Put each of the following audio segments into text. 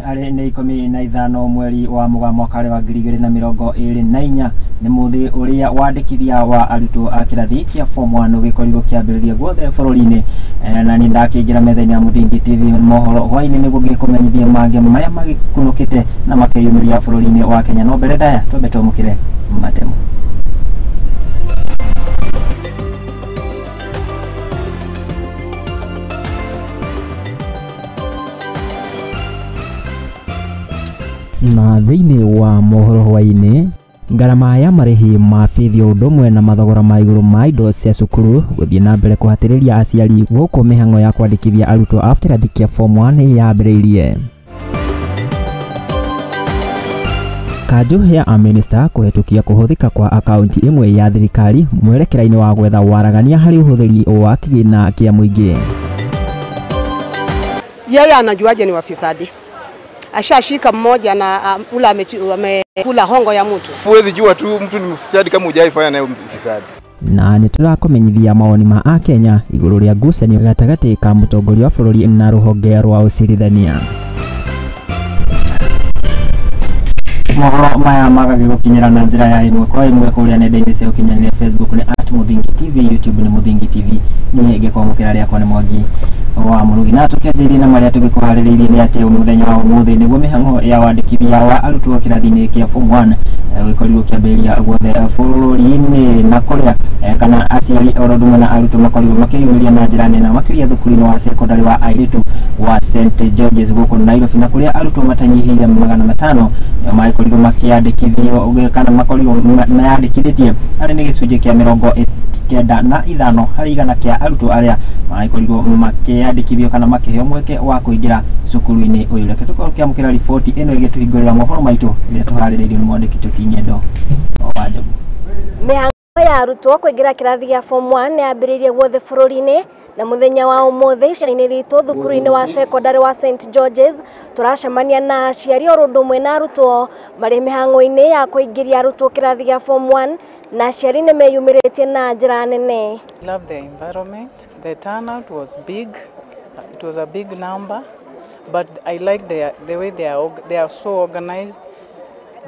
Arĩ nĩ 15 mweri wa Mũgaa mwaka wa 2024, nĩ mũthĩ ũrĩa wandĩkithia wa arutwo a kĩrathi kĩa form 1 ũgĩkorirwo kĩambĩrĩria guothe bũrũri-inĩ. Na nĩ ndakĩingĩra metha-inĩ ya Mũthingi TV mohoro hwaĩ-inĩ nĩguo ngĩkũmenyithie mangĩ marĩa magĩkunũkĩte na makeyumĩria bũrũri-inĩ wa Kenya. No mbere ndaya twambe twamũkĩre matemo. Na thĩinĩ wa mohoro hwaĩ-inĩ, ngarama ya marĩhi ma bithi o ũndũ ũmwe na mathogora ma igũrũ ma indo cia cukuru gũthiĩ na mbere kũhatĩrĩria aciari gũkũ mĩhang'o ya kwandĩkithia arutwo a kĩrathi kĩa form 1 yambĩrĩirie. Kanjũ ya amĩnĩsta kũhetũkia kũhũthĩka kwa akaunti ĩmwe ya thirikari mwerekera-inĩ wa gwetha waragania harĩ ũhũthĩri wa kĩgĩna kĩa mũingĩ. Yeye anajuaje ni wafisadi? Ashashika mmoja na ula amekula hongo ya mtu. Huwezi jua tu mtu ni mfisadi kama hujaifanya naye mfisadi. Na nĩ tũrakũmenyithia mawoni ma akenya igũrũ rĩa ngucanio gatagatĩ ka mũtongoria wa bũrũri na rũhonge rwa ũcirithania. Mohoro maya magagĩgũkinyĩra na njĩra ya ĩmwe kwa ĩmwe kũrĩa nenda-inĩ cia ũkinyanĩria. Facebook nĩ @Mũthingi TV, YouTube nĩ Mũthingi TV. Niĩ ngĩkwamũkĩra rĩakwa nĩ Mwangi wa Mũrugi. Na tũkĩanjĩrĩria na marĩa tũgĩkũharĩrĩirie nĩ atĩ mũthenya wa ũmũthĩ nĩguo mĩhang'o ya wandĩkithia wa arutwo kĩrathi-inĩ kĩa form 1 ũgĩkorirwo ũkĩambĩrĩria guothe bũrũri-inĩ, na kũrĩa kana aciari oro ũndũ ũmwe na arutwo makorirwo makĩyumĩria na njĩra nene makĩria thukuru-inĩ wa secondary wa airĩtu wa St George's gũkũ Nairobi, na kũrĩa arutwo matanyihĩire 500 nĩo magĩkorirwo makĩandĩkithio kana makorirwo meyandĩkithĩtie, arĩ nĩ gĩcunjĩ kĩa 95 harĩ igana kĩa arutwo arĩa magĩkorirwo makĩandĩkithio kana makĩheo mweke wa kũingĩra cukuru-inĩ ũyũ. Reke tũkorwo tũkĩamũkĩra riboti ĩno ĩgĩtũhingũrĩra mohoro maitũ ĩrĩa tũharĩrĩirio nĩ mwandĩki Tũti Ng'endo wa Njogu. Mĩhang'o ya arutwo kũingĩra kĩrathi gĩa form 1 nĩ yambĩrĩirie guothe bũrũri-inĩ, na mũthenya wa ũmũthĩ icera-inĩ ritũ thukuru-inĩ wa secondary wa St George's tũracemania na aciari oro ũndũ ũmwe na arutwo marĩ mĩhang'o-inĩ ya kũingĩria arutwo kĩrathi gĩa form 1, na aciari nĩ meyumĩrĩtie na njĩra nene. Love the environment. The turnout was big. It was a big number, but I like the way they are so organized,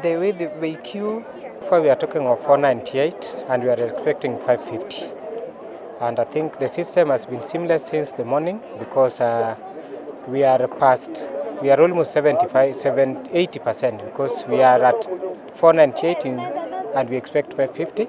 the way they queue. We are talking of 498 and we are expecting 550. And I think the system has been seamless since the morning because we are past, we are almost 75, 70, 80% because we are at 498 and we expect 550.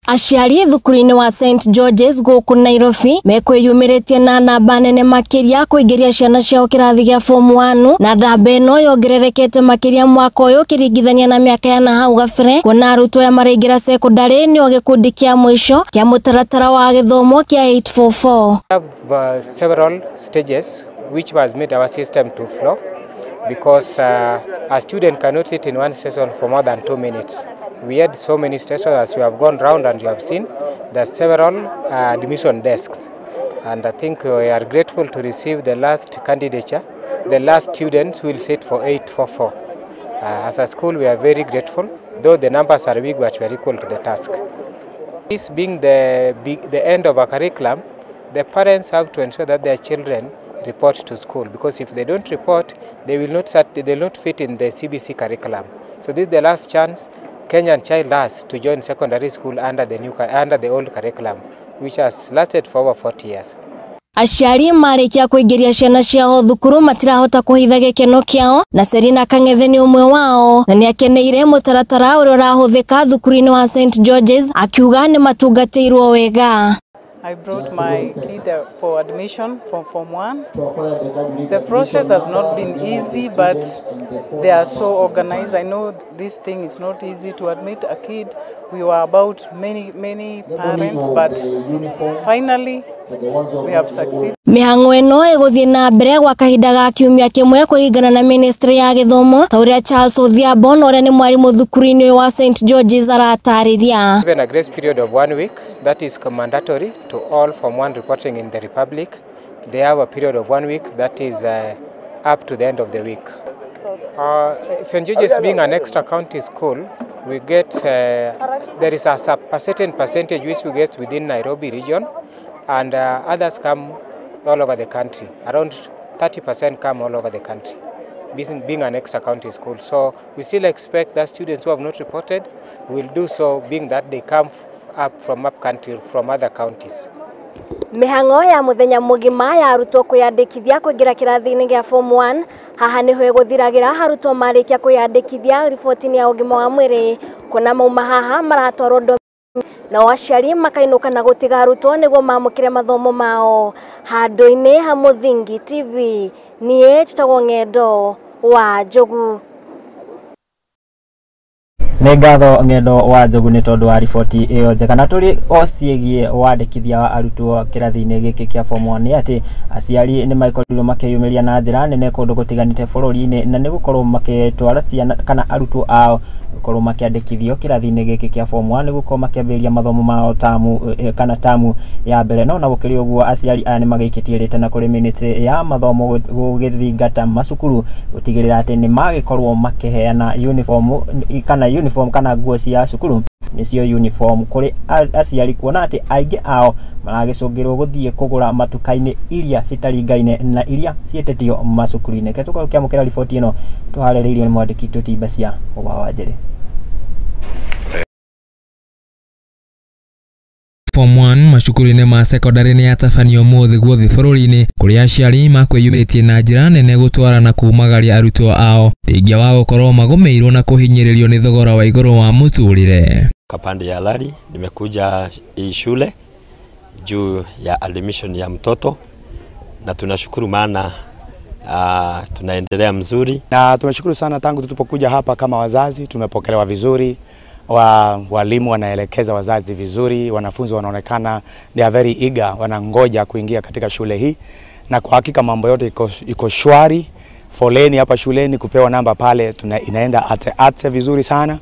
Aciari thukuru-inĩ wa St George's gũkũ Nairobi mekwĩyumĩrĩtie na namba nene makĩria kũingĩria ciana ciao kĩrathi gĩa form 1, na namba ĩno yongererekete makĩria mwaka ũyũ ũkĩringithania na mĩaka ya na hau gabere, kuona arutwo aya maraingĩra secondary nĩo gĩkundi kĩa mũico kĩa mũtaratara wa gĩthomo kĩa 844. We have several stages which has made our system to flow because a student cannot sit in one session for more than 2 minutes. We had so many stations, as you have gone round and you have seen, there are several admission desks. And I think we are grateful to receive the last candidature, the last students will sit for 844. As a school, we are very grateful, though the numbers are big, but we are equal to the task. This being the end of a curriculum, the parents have to ensure that their children report to school, because if they don't report, they will not fit in the CBC curriculum. So this is the last chance Kenyan child has to join secondary school under the old curriculum, which has lasted for over 40 years. Aciari marĩkia kũingĩria ciana ciao thukuru matirahota kũhitha gĩkeno kĩao, na Serina Kang'ethe nĩ ũmwe wao, na nĩakeneire mũtaratara ũrĩa ũrahũthĩka thukuru-inĩ wa St George's, akiuga nĩ matungatĩirwo wega. I brought my kid for admission from Form 1. The process has not been easy, but they are so organized. I know this thing is not easy to admit a kid. We were about many, many parents, but finally we have succeeded. Mĩhang'o ĩno ĩgũthiĩ na mbere gwa kahinda ga kiumia kĩmwe kũringana na ministry ya gĩthomo, ta ũrĩa Charles Odhiambo na ũrĩa nĩ mwarimũ thukuru-inĩ wa St George's aratarĩria. Given a grace period of 1 week, that is mandatory to all Form 1 reporting in the Republic. They have a period of 1 week, that is up to the end of the week. St. George's being an extra county school, we get, there is a certain percentage which we get within Nairobi region, and others come all over the country. Around 30% come all over the country. being an extra county school. So we still expect that students who have not reported will do so, being that they come up from up country, from other counties. Mĩhang'o ya mũthenya mũgima ya arutwo kwĩyandĩkithia kũingĩra kĩrathi-inĩ gĩa form 1 haha nĩho ĩgũthiragĩra arutwo marĩkia kwĩyandĩkithia riboti-inĩ ya ũgima wa mwĩrĩ kuona mauma haha maratwarwo dorm nao aciari makainũka na gũtiga arutwo nĩguo mamũkĩre mathomo mao. Handũ-inĩ ha Mũthingi TV niĩ njĩtagwo Ng'endo wa Njogu. Nĩ ngatho Ng'endo wa Njogu nĩ tondũ wa riboti ĩyo njega. Na tũrĩ o ciĩgiĩ wandĩkithia wa arutwo kĩrathi-inĩ gĩkĩ kĩa form 1 nĩ atĩ aciari nĩ makorirwo makĩyumĩria na njĩra nene kũndũ gũtiganĩte bũrũri-inĩ na nĩ gũkorwo makĩtwara ciana kana arutwo ao gũkorwo makĩandĩkithio kĩrathi-inĩ gĩkĩ kĩa form 1 nĩ gũkorwo makĩambĩrĩria mathomo mao tamu kana tamu ya mbere. No na gũkĩrĩ ũguo aciari aya nĩ magĩikĩtie rĩtana kũrĩ ministry ya mathomo gũgĩthingata macukuru gũtigĩrĩra atĩ nĩ magĩkorwo makĩheana uniform kana uniform kana nguo cia cukuru nĩcio uniform kũrĩ aciari, kuona atĩ aingĩ ao maragĩcũngĩrwo gũthiĩ kũgũra matuka-inĩ iria citaringaine na iria ciĩtĩtio macukuru-inĩ. Reke tũkorwo tũkĩamũkĩra riboti ĩno tũharĩrĩirio nĩ mwandĩki witũ Bacia wa Wanjĩrĩ. Form 1 macukuru-inĩ ma secondary nĩ yatabanio ũmũthĩ guothe bũrũri-inĩ kũrĩa aciari makwĩyumĩrĩtie na njĩra nene gũtwara na kumagaria arutwo ao thingia wa gũkorwo magũmĩirwo na kũhinyĩrĩrio nĩ thogora wa igũrũ wa mũtũrĩre. Kapande ya Lari nimekuja hii shule juu ya admission ya mtoto na tunashukuru maana tunaendelea mzuri. Na tumeshukuru sana tangu tulipokuja hapa kama wazazi, tumepokelewa vizuri. Walimu wanaelekeza wazazi vizuri, wanafunzi wanaonekana they are very eager, wanangoja kuingia katika shule hii, na kwa hakika mambo yote iko shwari. Foleni hapa shuleni kupewa namba pale inaenda ate ate vizuri sana,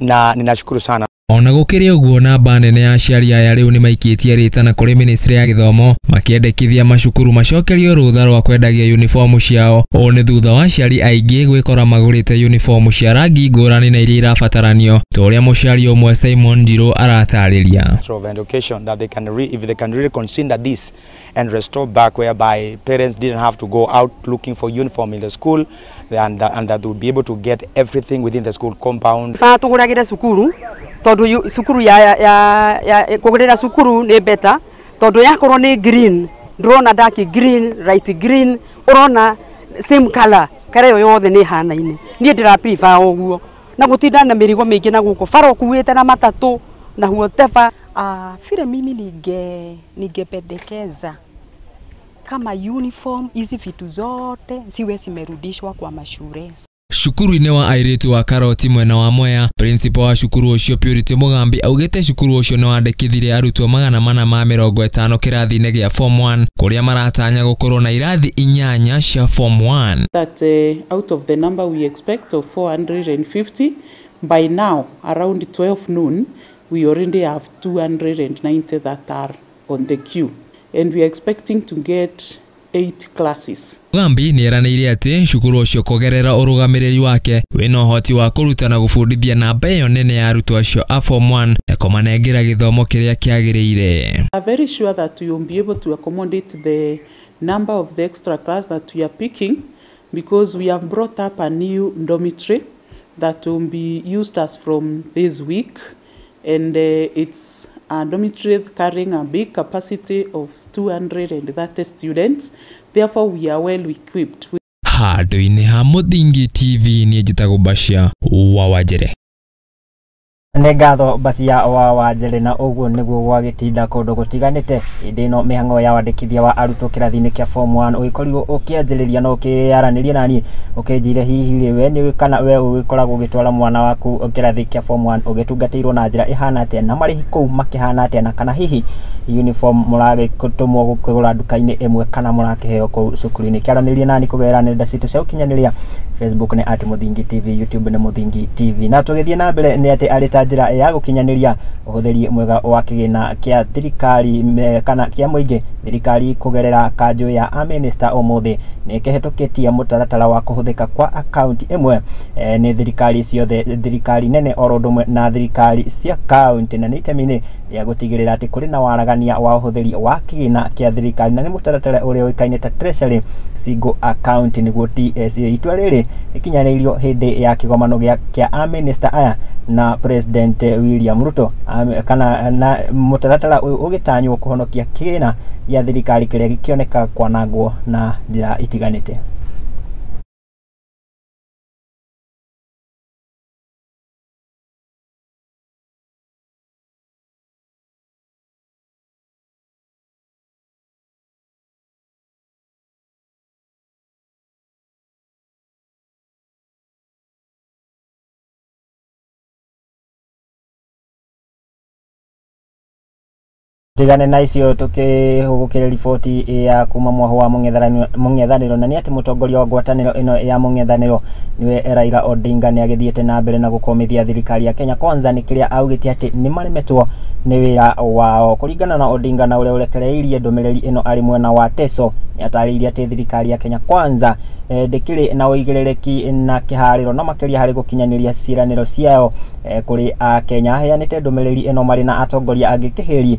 na ninashukuru sana. Ona gũkĩrĩ ũguo namba nene ya aciari aya rĩu nĩ maikĩtie rĩtana kũrĩ ministry ya gĩthomo makĩendekithia macukuru macokerio rũtha rwa kwendagia uniformu ciao. Ũũ nĩ thutha wa aciari aingĩ gwĩkora magũrĩte uniformu cia rangi ngũrani na iria irabataranio ta ũrĩa mũciari ũmwe Simon Ndirũ aratarĩria. Of education that they can if they can really consider this and restore back whereby parents didn't have to go out looking for uniform in the school and that would be able to get everything within the school compound. Ba tuguragire cukuru tondu cukuru ya kugurira cukuru ni better tondu yakorwo ni green ndurona dark green light green urona same color kare yo yothe ni hanaine nie ndira prefer uguo na gutinda na mirigo mingi na guku bara ukuite na matatu na whatever. Vile mimi ningependekeza kama uniform hizi vitu zote siwe zimerudishwa kwa mashule. Cukuru-inĩ wa airĩtu wa Karoti mwena wa Mwea, principal wa cukuru ũcio Purity Mugambi augĩte cukuru ũcio nĩ wandĩkithirie arutwo 450 kĩrathi-inĩ gĩa form 1 kũrĩa maratanya gũkorwo na irathi 8 cia form 1. That out of the number we expect of 450, by now around 12 noon we already have 290 that are on the queue, and we are expecting to get 8 classes. Mugambi nĩ eranĩire atĩ cukuru ũcio kũgerera ũrũgamĩrĩri wake wĩna ũhoti wa kũruta na gũbundithia namba ĩyo nene ya arutwo acio a form 1 na kũmanengera gĩthomo kĩrĩa kĩagĩrĩire. I'm very sure that we will be able to accommodate the number of the extra class that we are picking because we have brought up a new dormitory that will be used as from this week, and it's a dormitory carrying a big capacity of 230 students. Therefore, we are well equipped. Handũ-inĩ ha Mũthingi TV niĩ njĩtagwo Bacia wa Wanjĩrĩ. Nĩ ngatho Bacia wa Wanjĩrĩ. Na ũguo nĩguo gwagĩtinda kũndũ gũtiganĩte hĩndĩ ĩno mĩhang'o ya wandĩkithia wa arutwo kĩrathi-inĩ kĩa form 1 ũgĩkorirwo ũkĩanjĩrĩria na ũkĩaranĩria naniĩ ũkĩnjĩre hihi rĩ we nĩ kana we ũgĩkoragwo ũgĩtwara mwana waku kĩrathi kĩa form 1 ũgĩtungatĩirwo na njĩra ĩhana atĩa na marĩhi kũu makĩhana atĩa na kana hihi uniform mũragĩtũmwo kũgũra nduka-inĩ ĩmwe kana mũrakĩheo kũu cukuru-inĩ. Kĩaranĩria nani kũgerera nenda citũ cia ũkinyanĩria Facebook nĩ @Mũthingi TV, YouTube nĩ Mũthingi TV. Na tũgĩthiĩ na mbere nĩ atĩ arĩ ta njĩra ya gũkinyanĩria ũhũthĩri mwega wa kĩgĩna kĩa thirikari kana kĩa mũingĩ, thirikari kũgerera kanjũ ya amĩnĩsta ũmũthĩ nĩ ĩkĩhĩtũkĩtie mũtaratara wa kũhũthĩka kwa akaunti ĩmwe nĩ thirikari ciothe, thirikari nene oro ũndũ ũmwe na thirikari cia kaunti, na nĩ itemi-inĩ rĩa gũtigĩrĩra atĩ kũrĩ na waragania wa ũhũthĩri wa kĩgĩna kĩa thirikari, na nĩ mũtaratara ũrĩa ũĩkaine ta Treasury Single Account nĩguo TSA. Itua rĩrĩ ĩkinyanĩirio hĩndĩ ya kĩgomano kĩa amĩnĩsta aya na President William Ruto, kana na mũtaratara ũyũ ũgĩtanywo kũhonokia kĩgĩna gĩa thirikari kĩrĩa gĩkĩoneka kwanangwo na njĩra itiganĩte. Tigane na icio tukihũgũkĩre riboti ya kuma mwaho wa mũng'ethanĩro, na nĩ atĩ mũtongoria wa ngwatanĩro ĩno ya mũng'ethanĩro nĩwe Raila Odinga nĩ agĩthiĩte na mbere na gũkomithia thirikari ya Kenya Kwanza nĩ kĩrĩa augĩte atĩ nĩ maremetwo nĩ wĩra wao. Kũringana na Odinga na ũrĩa ũrekereirie ndũmĩrĩri ĩno arĩ mwena wa Teso, nĩ atarĩirie atĩ thirikari ya Kenya Kwanza ndĩkĩrĩ na ũigĩrĩrĩki na kĩharĩro na makĩria harĩ gũkinyanĩria ciĩranĩro ciayo kũrĩ Akenya. Aheanĩte ndũmĩrĩri ĩno marĩ na atongoria angĩ kĩhĩri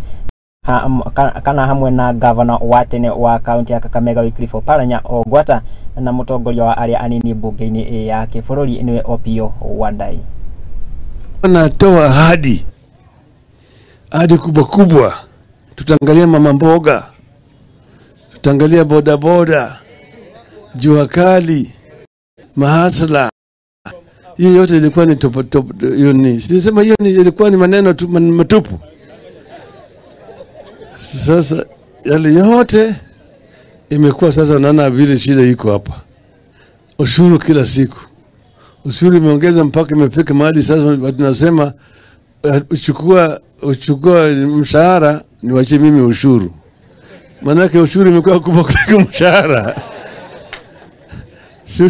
kana hamwe na gavana wa tene wa kaunti ya Kakamega Wycliffe Oparanya Ongwata na mũtongoria wa arĩa anini bunge-inĩ ya kĩbũrũri nĩwe Opiyo Wandayi. Wanatoa ahadi, ahadi kubwa kubwa. Tutaangalia mama mboga, tutaangalia bodaboda, jua kali, mahasla. Hiyo yote ilikuwa ni top top, hiyo ni sisema, hiyo ni ilikuwa ni maneno tu matupu. Sasa yale yote imekuwa sasa, unaona vile shida iko hapa. Ushuru kila siku, ushuru imeongeza mpaka imefika mahali sasa tunasema uchukua mshahara niwachie mimi ushuru. Maanake ushuru imekuwa kubwa kuliko mshahara. Si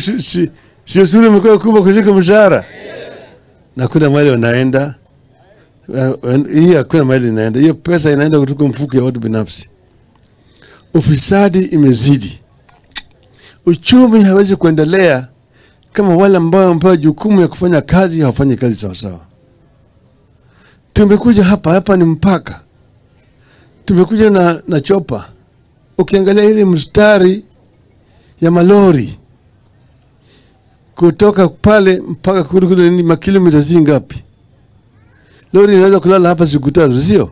ushuru imekuwa kubwa kuliko mshahara. Na kuna mahali wanaenda, hii hakuna mahali inaenda. Hiyo pesa inaenda kutoka mfuko ya watu binafsi. Ufisadi imezidi. Uchumi hawezi kuendelea kama wale ambao wamepewa jukumu ya kufanya kazi hawafanyi kazi sawa sawa. Tumekuja hapa, hapa ni mpaka. Tumekuja na chopa. Ukiangalia ile mstari ya malori kutoka pale mpaka kule ni makilomita zingapi? Lori inaweza kulala hapa siku 3, sio?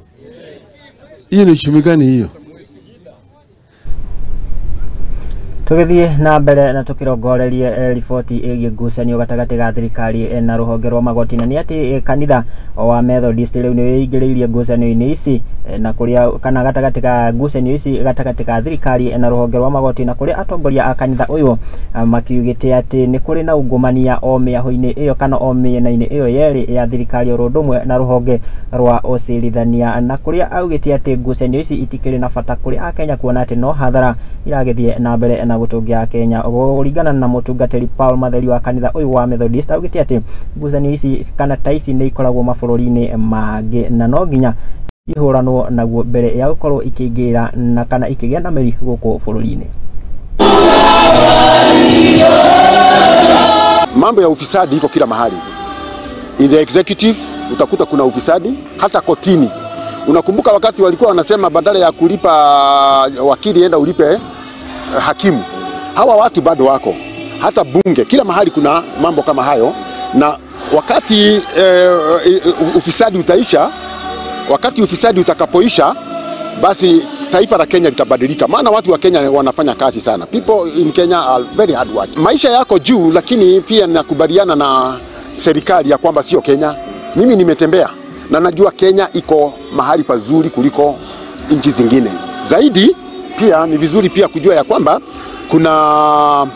Hiyo ni uchumi gani hiyo? Tugithie na mbere na tukirongorerie riboti ĩgiĩ ngucanio gatagatĩ ga thirikari na rũhonge rwa magoti, na nĩ atĩ kanitha wa Methodist rĩu nĩ wĩingĩrĩirie ngucanio-inĩ ici na kũrĩa kana gatagatĩ ka ngucanio ici gatagatĩ ka thirikari na rũhonge rwa magoti, na kũrĩa atongoria a kanitha ũyũ makiugĩte atĩ nĩ kũrĩ na ungumania o mĩahũ-inĩ ĩyo kana o mĩena-inĩ ĩyo yerĩ ya thirikari oro ũndũ ũmwe na rũhonge rwa ũcirithania, na kũrĩa augĩte atĩ ngucanio ici itikĩrĩ na bata kũrĩ Akenya kuona atĩ no hathara iragĩthiĩ na mbere na gũtũngia Kenya. Kũringana na mũtungatĩri Paul Matheri wa kanitha ũyũ wa Methodist augĩte atĩ ngucanio ici kana ta ici nĩ ikoragwo mabũrũri-inĩ mangĩ na no nginya ihũranwo naguo mbere ya gũkorwo ikĩingĩra na kana ikĩgĩa na mĩri gũkũ bũrũri-inĩ. Mambo ya ufisadi iko kila mahali. In the executive utakuta kuna ufisadi, hata kotini. Unakumbuka wakati walikuwa wanasema badala ya kulipa wakili enda ulipe hakimu. Hawa watu bado wako. Hata bunge, kila mahali kuna mambo kama hayo. Na wakati ufisadi utaisha, wakati ufisadi utakapoisha, basi taifa la Kenya litabadilika. Maana watu wa Kenya wanafanya kazi sana. People in Kenya are very hard working. Maisha yako juu, lakini pia nakubaliana na serikali ya kwamba sio Kenya. Mimi nimetembea na najua Kenya iko mahali pazuri kuliko nchi zingine. Zaidi pia ni vizuri pia kujua ya kwamba kuna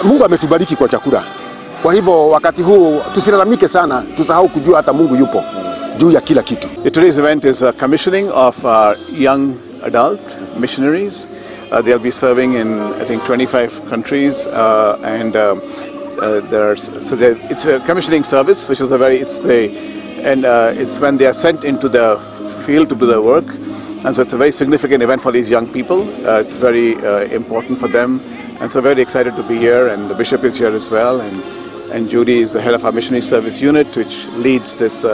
Mungu ametubariki kwa chakula. Kwa hivyo wakati huu tusilalamike sana, tusahau kujua hata Mungu yupo juu ya kila kitu. Today's event is a commissioning of our young adult missionaries. They'll be serving in, I think, 25 countries, it's a commissioning service, which is a very it's when they are sent into the field to do their work. And so it's a very significant event for these young people. It's very important for them. And so very excited to be here, and the bishop is here as well. And Judy is the head of our missionary service unit, which leads this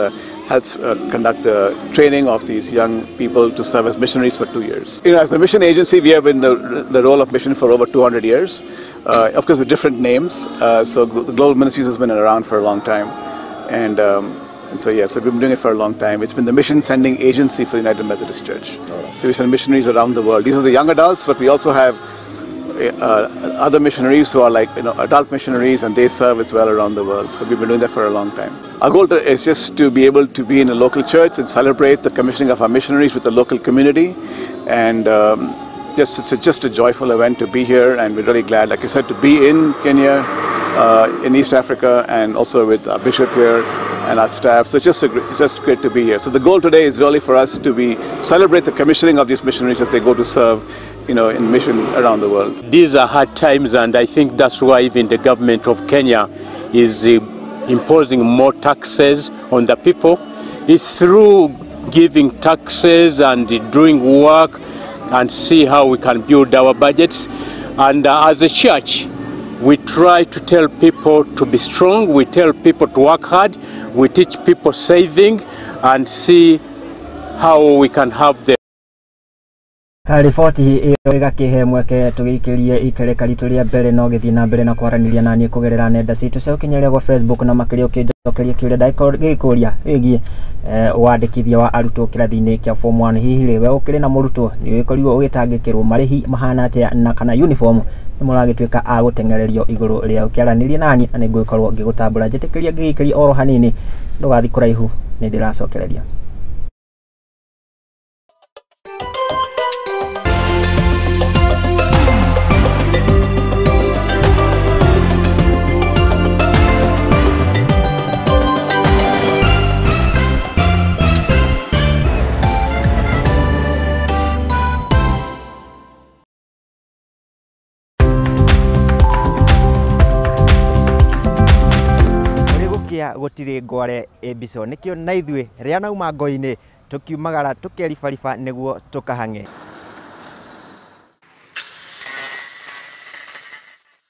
helps conduct the training of these young people to serve as missionaries for 2 years. You know, as a mission agency, we have been the role of mission for over 200 years, of course with different names. So the Global Ministries has been around for a long time, and so yeah, so we've been doing it for a long time. It's been the mission sending agency for the United Methodist Church. Right. So we send missionaries around the world. These are the young adults, but we also have other missionaries who are like, you know, adult missionaries, and they serve as well around the world. So we've been doing that for a long time. Our goal is just to be able to be in a local church and celebrate the commissioning of our missionaries with the local community, and it's just a joyful event to be here, and we're really glad, like I said, to be in Kenya, in East Africa, and also with our bishop here and our staff. So it's just great to be here. So the goal today is really for us to celebrate the commissioning of these missionaries as they go to serve, you know, in mission around the world. These are hard times, and I think that's why even the government of Kenya is imposing more taxes on the people. It's through giving taxes and doing work and see how we can build our budgets. And as a church, we try to tell people to be strong, we tell people to work hard, we teach people saving and see how we can have the Riboti ĩyo ĩgakĩhe mweke tũgĩikĩrie ikereka ritũ rĩa mbere no gĩthiĩ na mbere na kwaranĩria naniĩ kũgerera nenda citũ cia ũkinyanĩria gwa Facebook na makĩria ũkĩnjokeria kĩũria ndagĩkũria wĩgiĩ wandĩkithia wa arutwo kĩrathi-inĩ kĩa form 1. Hihi rĩ we ũkĩrĩ na mũrutwo nĩ ũgĩkorirwo ũgĩtangĩkĩrwo marĩhi mahana atĩa na kana uniform nĩ mũragĩtuĩka a gũteng'ererio igũrũ rĩa ũkĩaranĩria naniĩ na nĩngũgĩkorwo ngĩgũtambũra. Njĩtĩkĩria ngĩgĩikĩria oro hanini, ndũgathiĩ kũraihu, nĩ ndĩracokereria. Gũtirĩ ngware ĩmbico nĩkĩo na ithuĩ rĩa nauma ngo-inĩ tũkiumagara tũkeribariba nĩguo tũkahang'e.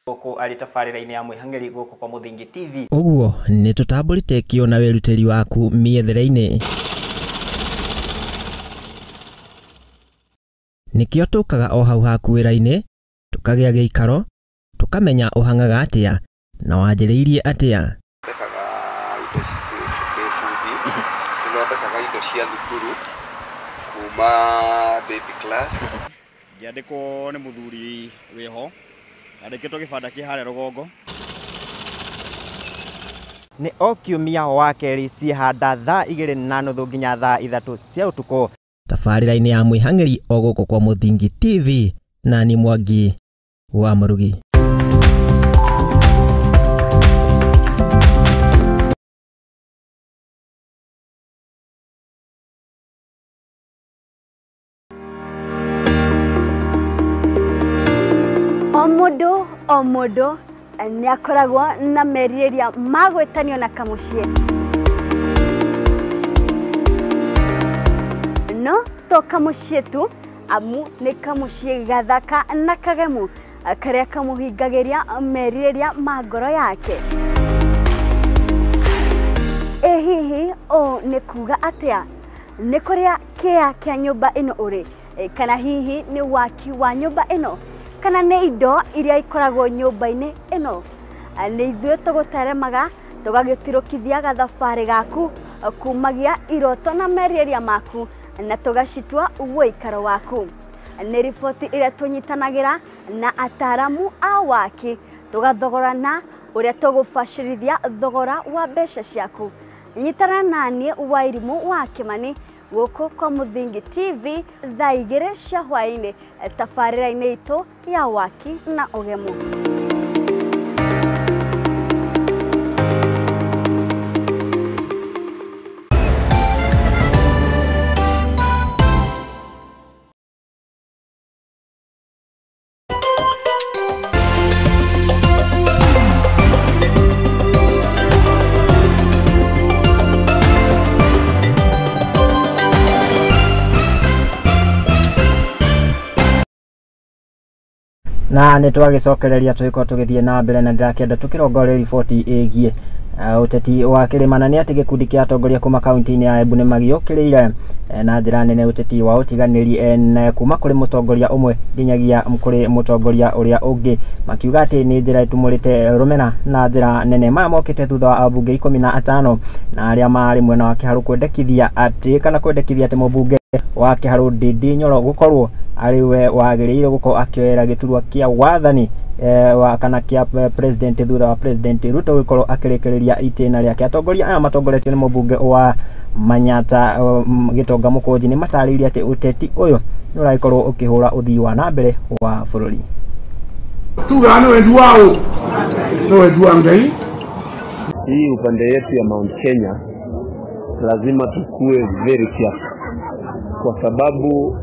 Gũkũ arĩ tabarĩra-inĩ ya mwĩhang'eri gũkũ kwa Mũthingi TV. Ũguo nĩ tũtambũrĩte kĩo na wĩrutĩri waku mĩethere-inĩ, nĩkĩo tũkaga o hau haku wĩra-inĩ, tũkagĩa gĩikaro, tũkamenya ũhang'aga atĩa na wanjĩrĩirie atĩa. Thondekaga indo cia thukuru kuma baby class. Ngĩandĩkwo nĩ mũthuri wĩho, andĩkĩtwo gĩbanda kĩ harĩa rũgongo. Nĩ o kiumia wa kerĩ ciĩhanda thaa 2:30 nginya thaa 3 cia ũtukũ. Tabarĩra-inĩ ya mwĩhang'eri o gũkũ kwa Mũthingi TV, na ni Mwangi wa Mũrugi. O mũndũ nĩ akoragwo na merirĩria ma gwĩtanio na kamũciĩ, no to kamũciĩ tu, amu nĩ kamũciĩ gathaka na kagemu karĩa kamũhingagĩria merirĩria ma ngoro yake. Ĩ hihi ũũ nĩ kuga atĩa? Nĩ kũrĩa kĩa kĩa nyũmba ĩno ũrĩ, kana hihi nĩ waki wa nyũmba ĩno, kana nĩ indo iria ikoragwo nyũmba-inĩ ĩno? Nĩ ithuĩ tũgũteremaga tũgagĩtirũkithia gathabarĩ gaku kumagia iroto na merirĩria maku na tũgacitua ũikaro waku. Nĩ riboti ĩrĩa tũnyitanagĩra na ataramu a waki tũgathogorana ũrĩa tũgũbacĩrithia thogora wa mbeca ciaku. Nyitana naniĩ Wairimũ wa Kĩmani gũkũ kwa Mũthingi TV thaa 2 cia hwaĩ-inĩ tabarĩra-inĩ itũ ya waki na ũgemu. Na nĩ twagĩcokereria tũgĩkorwo tũgĩthiĩ na mbere na ndĩrakĩenda tũkĩrongoreria riboti ĩgiĩ Uteti wa kĩrĩma na nĩ atĩ gĩkundi kĩa atongoria kuma kaunti-inĩ ya Embu nĩ magiũkĩrĩire na njĩra nene ũteti wa ũtiganĩri na kuma kũrĩ mũtongoria ũmwe nginyagia kũrĩ mũtongoria ũrĩa ũngĩ, makiuga atĩ nĩ njĩra ĩtumũrĩte rũmena na njĩra nene. Maya mokĩte thutha wa ambunge 15 na arĩa marĩ mwena wa Kĩharũ kwendekithia atĩ kana kwendekithia atĩ mũmbunge wa Kĩharũ Ndindi Nyoro gũkorwo arĩ we wagĩrĩire gũkorwo akĩoera gĩturwa kĩa wathani wa kana kĩa president thutha wa President Ruto gũkorwo akĩrĩkĩrĩria itĩna rĩake. Atongoria aya matongoretio nĩ mũmbunge wa Manyata Gĩtonga Mũkũnji nĩ matarĩirie atĩ ũteti ũyũ nĩ ũragĩkorwo ũkĩhũra ũthii wa na mbere wa bũrũri. Tugaga nĩ wendi wa ũ? Nĩ wendi wa Ngai. Hii upande yetu ya Mount Kenya lazima tukue very careful, kwa sababu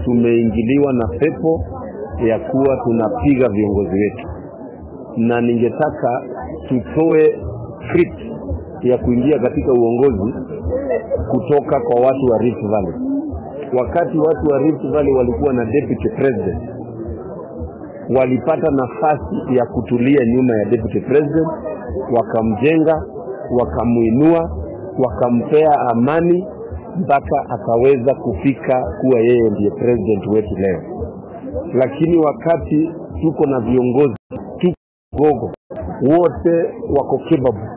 tumeingiliwa na pepo ya kuwa tunapiga viongozi wetu, na ningetaka tutoe script ya kuingia katika uongozi kutoka kwa watu wa Rift Valley. Wakati watu wa Rift Valley walikuwa na deputy president, walipata nafasi ya kutulia nyuma ya deputy president, wakamjenga, wakamuinua, wakampea amani mpaka akaweza kufika kuwa yeye ndiye president wetu leo. Lakini wakati tuko na viongozi tuko gogo wote wako capable,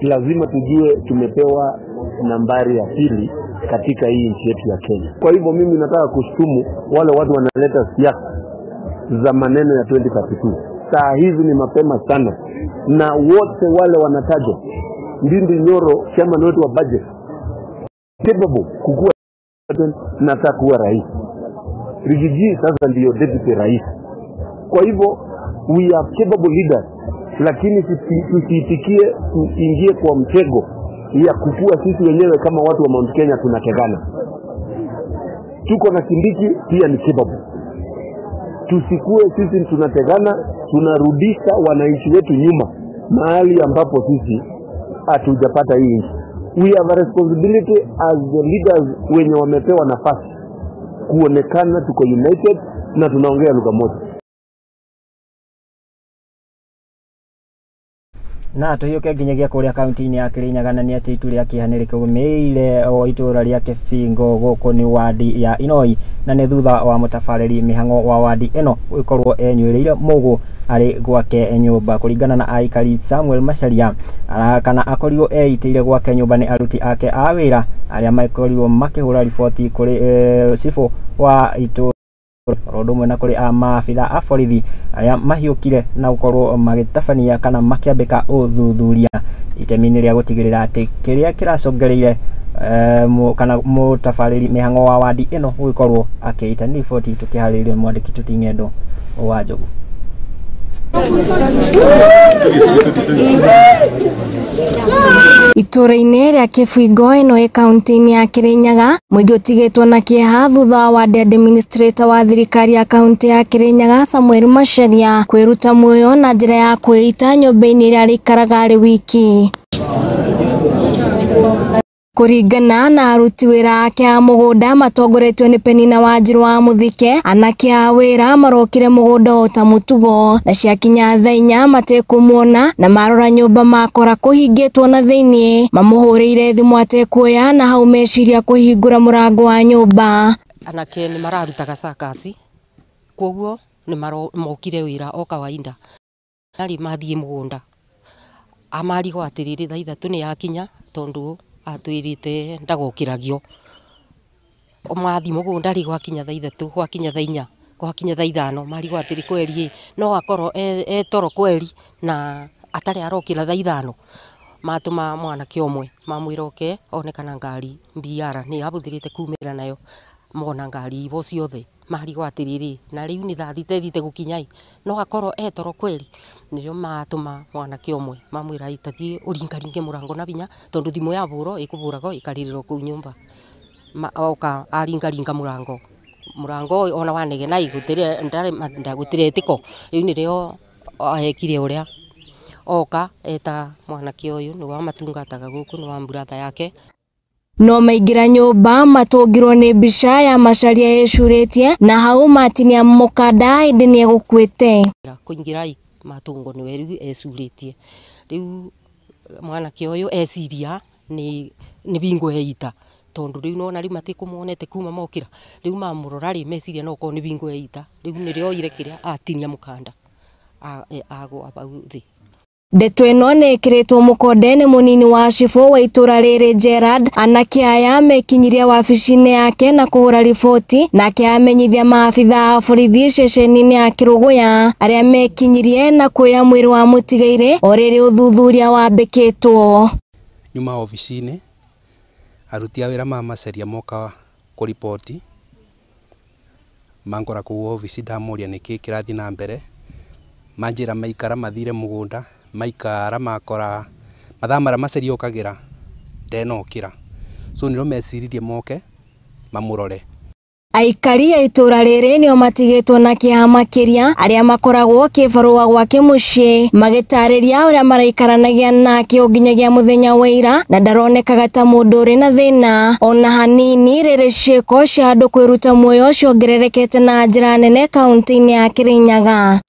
lazima tujue tumepewa nambari ya pili katika hii nchi yetu ya Kenya. Kwa hivyo mimi nataka kushtumu wale watu wanaleta siasa za maneno ya 2032. Saa hizi ni mapema sana, na wote wale wanatajwa, Ndindi Nyoro chairman wetu wa budget, capable kukua na kuwa rais. Rigiji sasa ndiyo deputy rais. Kwa hivyo we are capable leaders, lakini tusiitikie tuingie kwa mtego ya kukua sisi wenyewe kama watu wa Mount Kenya tunategana. Tuko na Kindiki pia ni capable. Tusikue sisi tunategana, tunarudisha wananchi wetu nyuma mahali ambapo sisi hatujapata hii nchi. We have a responsibility as the leaders wenye wamepewa nafasi kuonekana tuko united na tunaongea lugha moja. Na tuhiũke nginyagia kũrĩa kaunti-inĩ ya Kirinyaga na nĩ atĩ itu rĩa kĩeha nĩ rĩkũgũmĩire o itũũra rĩa Kĩbingo gũkũ nĩ wadi ya Inoi, na nĩ thutha wa mũtabarĩri mĩhang'o wa wadi ĩno gũkorwo enyuĩrĩire mũgũ arĩ gwake nyũmba. Kũringana na aikari, Samuel Macharia kana akorirwo eitĩire gwake nyũmba nĩ aruti ake a wĩra arĩa makorirwo makĩhũra riboti kũrĩ cibũ wa itũũra oro ũndũ ũmwe na kũrĩ maabitha a borithi arĩa mahiũkire na gũkorwo magĩtabania kana makĩambĩka ũthuthuria itemi-inĩ rĩa gũtigĩrĩra atĩ kĩrĩa kĩracũngĩrĩire kana mũtabarĩri mĩhang'o wa wadi ĩno gũgĩkorwo akĩita. Nĩ riboti tũkĩharĩrĩrio mwandĩki Tuti Ng'endo wa Njogu. Itũũra-inĩ rĩa Kĩbingo ĩno ĩ kaunti-inĩ ya Kirinyaga, mũingĩ ũtigĩtwo na kĩeha thutha wa ward administrator wa thirikari ya kaunti ya Kirinyaga Samuel Macharia kwĩruta muoyo na njĩra ya kwĩita nyũmba-inĩ ĩrĩa arĩikaraga arĩ wiki. Kũringana na aruti wĩra ake a mũgũnda matongoretio nĩ Penina Wanjiru wa Mũthike, anake a wĩra marokire mũgũnda o ta mũtugo na ciakinya thaa 4 matekũmuona, na marora nyũmba makora kũhingĩtwo na thĩiniĩ. Mamũhũrĩire thimũ atekuoya na hau meciria kũhingũra mũrango wa nyũmba. Anake nĩ mararutaga cakasi, koguo nĩ mokire wĩra o kawaida. Arĩ mathiĩ mũgũnda amarigwo atĩrĩrĩ thaa 3 nĩ yakinya tondũ atwirite ndagokiragio. Mathi mugunda ri gwakinya thaa 3 gwakinya thaa 4 gwakinya thaa 5 marigwo atiri kweri no akorwo etoro kweri na atari arokira thaa 5. Matuma mwanake ũmwe mamwĩra oke one kana ngari BR nĩ abuthirite kumĩra nayo, mona ngari ibo ciothe marigwo atiriri na riu ni thaa thita ithite gukinyai no akorwo etoro kweri. Nirio matuma mwanake ũmwe mamwĩra itathie ũringaringe mũrango na binya tondu thimu ya buro ikuburago ikaririro kuu nyumba. Oka aringaringa murango ona wanegena igutire ndare ndagutire etiko riu nirio ahekire uria oka eta mwanake uyu ni wa matungataga guku ni wa mburatha yake. No maingĩra nyũmba matũngirwo nĩ mbica ya Macharia ĩcurĩtie na hau matinia mũkanda ĩndĩ nĩegũkuĩte. Kũingĩra matũngo nĩwe rĩu ecurĩtie. Riu mwanake uyu eciria ni bingo eita tondu riu nona riu matikumuonete kuma mokira riu mamurora ri meciria no ko ni bingo eita riu nirio oire kiria atinia mukanda agwa bau thi. Ndeto ĩno nĩ ĩkĩrĩtwo mũkonde nĩ mũnini wa cibũ wa itũra rĩrĩ Gerard. Anake aya mekinyirie wabici-inĩ yake na kũhũra riboti, nake amenyithia maabitha a borithi ceceni-inĩ ya Kĩrũgũya arĩa mekinyirie na kuoya mwĩrĩ wa mũtigairĩ o rĩrĩ ũthuthuria wambĩkĩtwo. Nyuma obici-inĩ aruti a wĩra ma maceria moka kũriboti mangora kũu obici ndamoria nĩkĩ kĩrathiĩ na mbere manjĩra maikara mathire mũgũnda maikara makora mathaa marĩa maceria okagira ndenokĩra so nĩrĩo meciririe moke mamũrore. Aikari a itũra rĩrĩ nĩo matigĩtwo na kĩeha makĩria arĩa makoragwo kĩbarũa gwake mũciĩ magĩtarĩria ũrĩa maraikaranagia nake o nginyagia mũthenya wa ira na ndaronekaga ta mũndũ ũrĩ na thĩna ona hanini. Rĩrĩ ciĩko cia andũ kwĩruta muoyo ciongererekete na njĩra nene kaunti-inĩ ya Kĩrĩnyaga.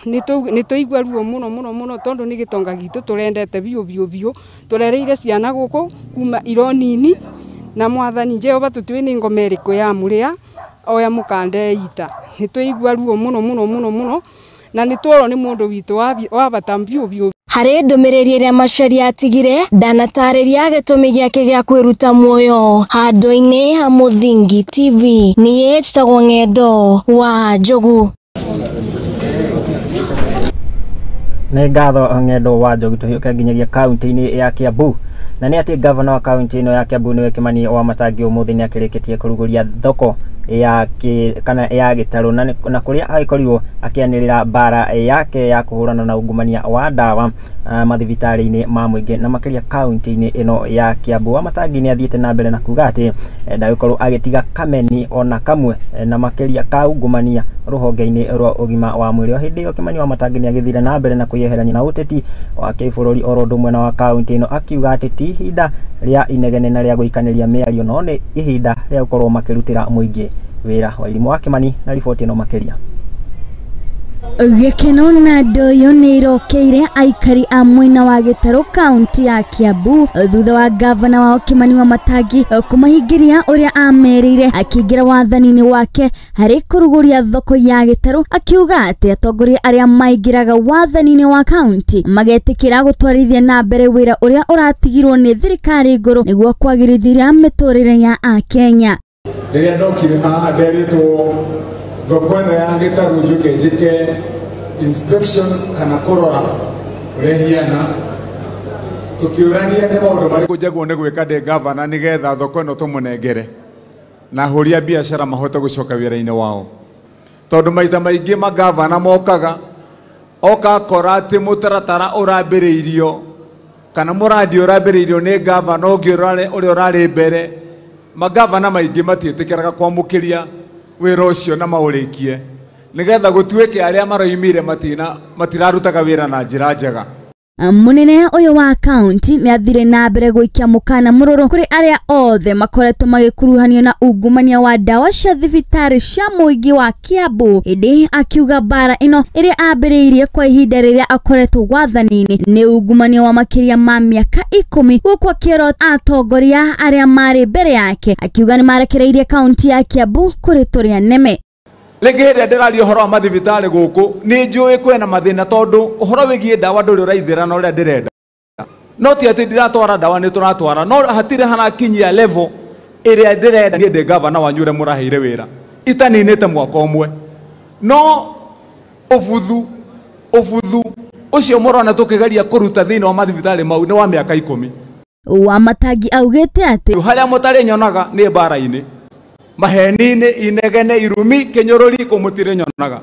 Nĩ tũigua ruo mũno mũno mũno tondũ nĩ gĩtonga gitũ tũrendete biũ biũ biũ tũrereire ciana gũkũ kuma iro nini na mwathani Jehova tũtiũĩ nĩ ngoma ĩrĩkũ ya mũrĩa oya mũkanda ita. Nĩ tũigua ruo mũno mũno mũno mũno na nĩ tworwo nĩ mũndũ witũ wa bata biũ biũ. Harĩ ndũmĩrĩri ĩrĩa Macharia atigire ndanatarĩria gĩtũmi gĩake gĩa kwĩruta muoyo. Handũ-inĩ ha Mũthingi TV niĩ njĩtagwo Ng'endo wa Njogu. Nĩ ngatho Ng'endo wa Njogu. Tũhiũke nginyagia kaunti-inĩ ya Kiambu na nĩ atĩ gavana wa kaunti ĩno ya Kiambu nĩwe Kimani Wamatangi ũmũthĩ nĩ akĩrĩkĩtie kũrugũria thoko ya kana ya gĩtarũ na kũrĩa agĩkorirwo akĩanĩrĩra mbara yake ya kũhũrana na ungumania wa ndawa mathibitarĩ-inĩ ma mũingĩ na makĩria kaunti-inĩ ĩno ya Kiambu. Wamatangi nĩ athiĩte na mbere na kuga atĩ ndagĩkorwo agĩtiga kameni ona kamwe na makĩria ka ungumania rũhonge-inĩ rwa ũgima wa mwĩrĩ. O hĩndĩ ĩyo Kimani Wamatangi nĩ agĩthire na mbere na kwĩyeherania na ũteti wa kĩbũrũri oro ũndũ ũmwe na wa kaunti ĩno, akiuga atĩ ti ihinda rĩa inegene na rĩa gũikanĩria mĩario no nĩ ihinda rĩa gũkorwo makĩrutĩra mũingĩ wĩra. Wairimũ wa Kimani na riboti ĩno makĩria. Gĩkeno na ndoyo nĩ irokeire aikari a mwena wa Gĩtarũ kaunti ya Kiambu thutha wa gavana wao Kimani Wamatangi kũmahingĩria ũrĩa amerĩire akĩingĩra wathani-inĩ wake harĩ kũrugũria thoko ya Gĩtarũ, akiuga atĩ atongoria arĩa maingĩraga wathani-inĩ wa kaunti magetĩkĩra gũtwarithia na mbere wĩra ũrĩa ũratigirwo nĩ thirikari ngũrũ nĩguo kwagĩrithia mĩtũrĩre ya Akenya. Rĩrĩa ndokire haha nderitwo thoko ĩno ya Gĩtarũ njuke njĩke inspection kana kũrora ũrĩa ĩhiana, tũkĩũrania nĩ maũndũ marĩkũ njagwo nĩ gwĩka ndĩ gavana nĩgetha thoko ĩno tũmũnengere na ahũri a biacara mahote gũcoka wĩra-inĩ wao, tondũ maita maingĩ magavana mokaga oka akora atĩ mũtaratara ũrambĩrĩirio kana mũrandi ũrambĩrĩirio nĩ gavana ũngĩ ũrĩa ũrarĩ mbere. Magavana maingĩ matiĩtĩkĩraga kwamũkĩria wĩra ũcio na maũrĩkie nĩgetha gũtuĩke arĩa maroimire matirarutaga wĩra na njĩra njega. Mũnene ũyũ wa kaunti nĩ athire na mbere gũikia mũkana mũrũrũ kũrĩ arĩa othe makoretwo magĩkuruhanio na ungumania wa ndawa cia thibitarĩ cia mũingĩ wa Kiambu, ĩndĩ akiuga mbara ĩno ĩrĩa ambĩrĩirie kwa ihinda rĩrĩa akoretwo wathani-inĩ nĩ ungumania wa makĩria ma mĩaka 10, gũkũ akĩora atongoria arĩa marĩ mbere yake akiuga nĩ marekereirie kaunti ya Kiambu kũrĩ tũrĩa neme. Rĩngĩ hĩndĩ ĩrĩa ndĩraria ũhoro wa mathibitarĩ gũkũ nĩ njũĩ kwĩna mathĩna tondũ ũhoro wĩgiĩ ndawa ndũrĩ ũraithĩra na ũrĩa ndĩrenda, no ti atĩ ndiratwara ndawa, nĩ tũratwara, no hatirĩ harakinyia level ĩrĩa ndĩrenda niĩ ndĩ gavana wanyu ũrĩa mũraheire wĩra itaninĩte mwaka ũmwe. No ũbuthu ũcio mũrona tũkĩgeria kũruta thĩinĩ wa mathibitarĩ mau nĩ wa mĩaka 10. Wamatangi augĩte atĩ harĩa mũtarĩ nyonaga nĩ mbara-inĩ, maheni-inĩ, inegene, irumi, kĩnyũrũri kũ mũtirĩ nyonaga.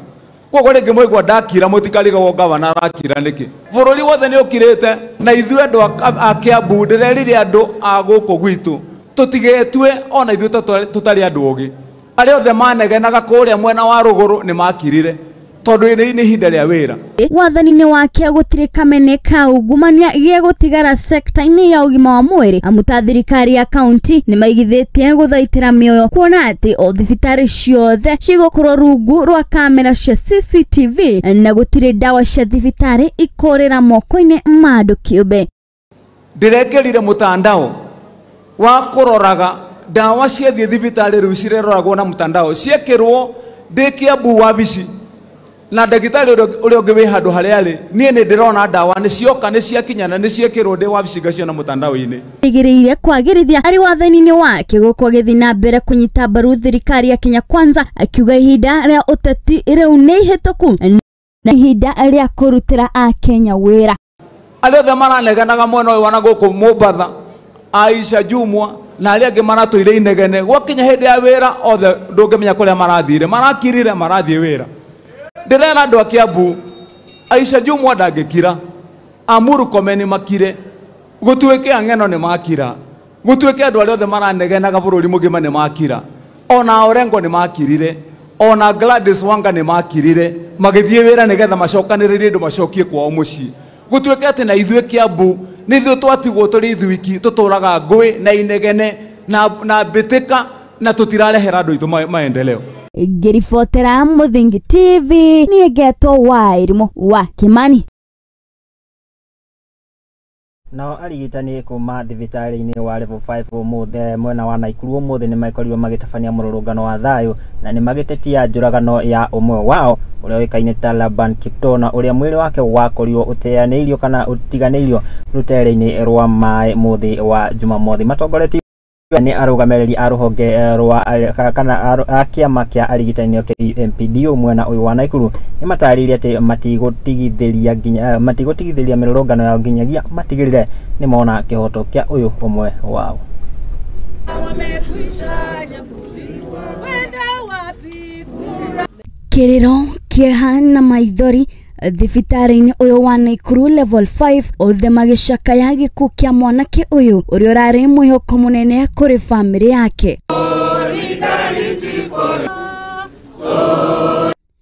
Koguo rĩngĩ mwaigua ndakira mũtikarigagwo gavana arakira nĩkĩ. Bũrũri wothe nĩ ũkirĩte na ithuĩ andũ a Kiambu ndĩrerire andũ a gũkũ gwitũ tũtigetue ona ithuĩ tũtarĩ andũ ogĩ. Arĩa othe manegenaga kũrĩa mwena wa rũgũrũ nĩ makirire. Tondu nĩ ihinda rĩa wĩra. Wathani-inĩ wake gũtirĩ kamene ka ungumania gĩgũtigara sekta-inĩ ya ũgima wa mwĩrĩ, amu ta thirikari ya kaunti nĩ maigithĩtie gũthaitĩra mĩoyo, kuona atĩ o thibitarĩ ciothe cigũkorwo rungu rwa kamera cia CCTV na gũtirĩ ndawa cia thibitarĩ ikũrĩra moko-inĩ ma andũ kĩũmbe. Ndĩrekĩrire mutandao wa kũroraga ndawa ciathiĩ thibitarĩ rĩu cireroragwo na mutandao, ciekĩrwo ndĩ Kiambu wabici na ndagĩtarĩ ũrĩa ũngĩ wĩ handũ harĩa arĩ, niĩ nĩ ndĩrona ndawa nĩ cioka, nĩ ciakinya na nĩ ciekĩrwo ndĩ wabici ngaciona mutandao-inĩ. Ĩgĩrĩire kwagĩrithia arĩ wathani-inĩ wake gũkũ agĩthiĩ na mbere kũnyita mbaru thirikari ya Kenya Kwanza, akiuga ihinda rĩa ũteti rĩu nĩ ihĩtũku na ihinda rĩa kũrutĩra Akenya wĩra. Arĩa othe maraneganaga mwena ũyũ wana gũkũ Mombatha, Aisha Jumwa na arĩa angĩ maratũire inegene, gwakinya hĩndĩ ya wĩra othe ndũngĩmenya kũrĩa marathire, marakirire marathiĩ wĩra. Ndĩrera andũ a Kiambu, Aisha Jumwa ndangĩkira, Amuru Komeni makire, gũtuĩke ang'eno nĩ makira, gũtuĩke andũ arĩa othe maranegenaga bũrũri mũgima nĩ makira, ona Orengo nĩ makirire, ona Gladys Wanga nĩ makirire, magĩthiĩ wĩra nĩgetha macokanĩrĩrie andũ macokie kwao mũciĩ. Gũtuĩke atĩ na ithuĩ Kiambu nĩ ithuĩ twatigwo tũrĩ ithuiki, tũtũraga ngũĩ na inegene na mbĩtĩka na tũtirarehera andũ aitũ maendeleo. Ngĩribotera Mũthingi TV niĩ ngetwo Wairimũ wa Kimani. Nao arigitani kuma thibitarĩ-inĩ wa level 5 ũmũthĩ mwena wa Naikuru ũmũthĩ nĩ makorirwo magĩtabania mũrũrũngano wa thayũ na nĩ magĩtetia njũragano ya ũmwe wao ũrĩa ũĩkaine ta Laban Kiptoo, na ũrĩa mwĩrĩ wake wakorirwo ũteanĩirio kana ũtiganĩirio rũtere-inĩ rwa maĩ mũthĩ wa Jumamothi. Matongoretio nĩ arũgamĩrĩri a rũhonge rwa kana a kĩama kĩa arigitani KMPDU mwena ũyũ wa Naikuru nĩ matarĩirie atĩ matigũtigithĩria mĩrũrũngano yao nginyagia matigĩrĩre nĩ mona kĩhoto kĩa ũyũ ũmwe wao. Kĩrĩro, kĩeha na maithori thibitarĩ-inĩ ũyũ wa Naikuru level 5 othe magĩcakaya gĩkuũ kĩa mwanake ũyũ ũrĩa ũrarĩ mwĩhoko mũnene kũrĩ bamĩrĩ yake.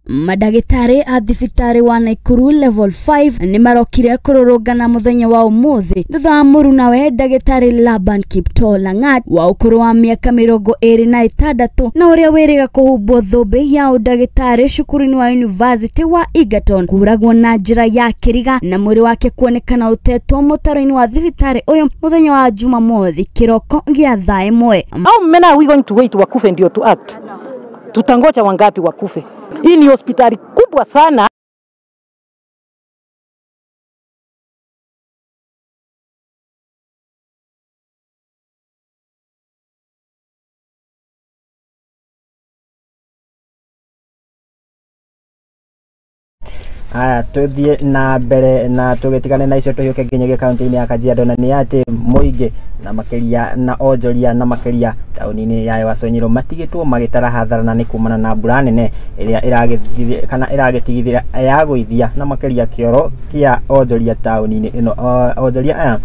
Madagĩtarĩ a thibitarĩ wa Naikuru level 5 nĩ marokire kũrũrũngana mũthenya wa ũmũthĩ thutha wa mũrunawe ndagĩtarĩ Laban Kiptoo Lang'at wa ũkũrũ wa mĩaka 26 na ũrĩa wĩrĩga kũhumbwo thũmbĩ ya ũndagĩtarĩ cukuru-inĩ wa University wa Egerton kũhũragwo na njĩra ya kĩriga na mwĩrĩ wake kuonekana ũtetwo mũtaro-inĩ wa thibitarĩ ũyũ mũthenya wa Jumamothi kĩroko gĩa thaa 1. How many are we going to wait wakufe ndio to act? Tutangoja wangapi wakufe? Hii ni hospitali kubwa sana. Aya, tuthie na mbere na tugitigane na icio tuhiuke nginyagia kaunti-inĩ ya Kajiado, na nĩ atĩ mũingĩ na makĩria na onjoria na makĩria taũni-inĩ ya Ewaso Nyiro matigĩtwo magĩtara hathara na nĩ kumana na mbura nene ĩrĩa ĩragĩtigithia kana ĩragĩtigithira yagũithia na makĩria kĩoro kĩa onjoria taũni-inĩ ĩno. Onjoria aya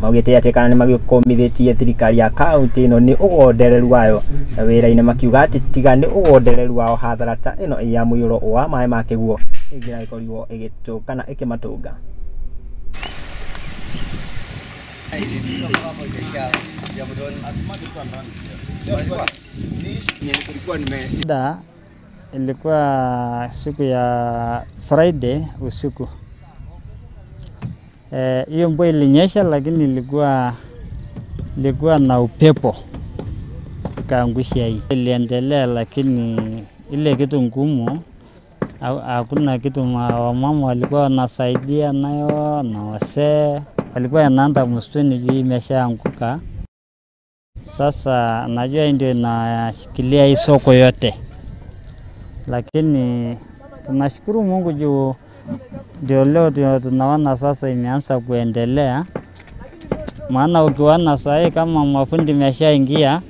maugĩte atĩ kana nĩ magĩkũmithĩtie thirikari ya kaunti ĩno nĩ ũgondereru wayo wĩra-inĩ, makiuga atĩ tiga nĩ ũgondereru wao hathara ta ĩno ya mũiyũro wa maĩ ma kĩguo ĩngĩragĩkorirwo ĩgĩtũ kana ĩkĩmatũnga. Da ilikuwa siku ya Friday usiku. Hiyo mvua ilinyesha, lakini ilikuwa na upepo ikaangusha hii. Iliendelea, lakini ile kitu ngumu hakuna kitu. Wamama walikuwa wanasaidia nayo na wasee walikuwa wanaenda msituni juu imeshaanguka. Sasa najua ndio inashikilia hii soko yote, lakini tunashukuru Mungu juu ndio leo tunaona sasa imeanza kuendelea. Maana ukiona sasa kama mafundi imeshaingia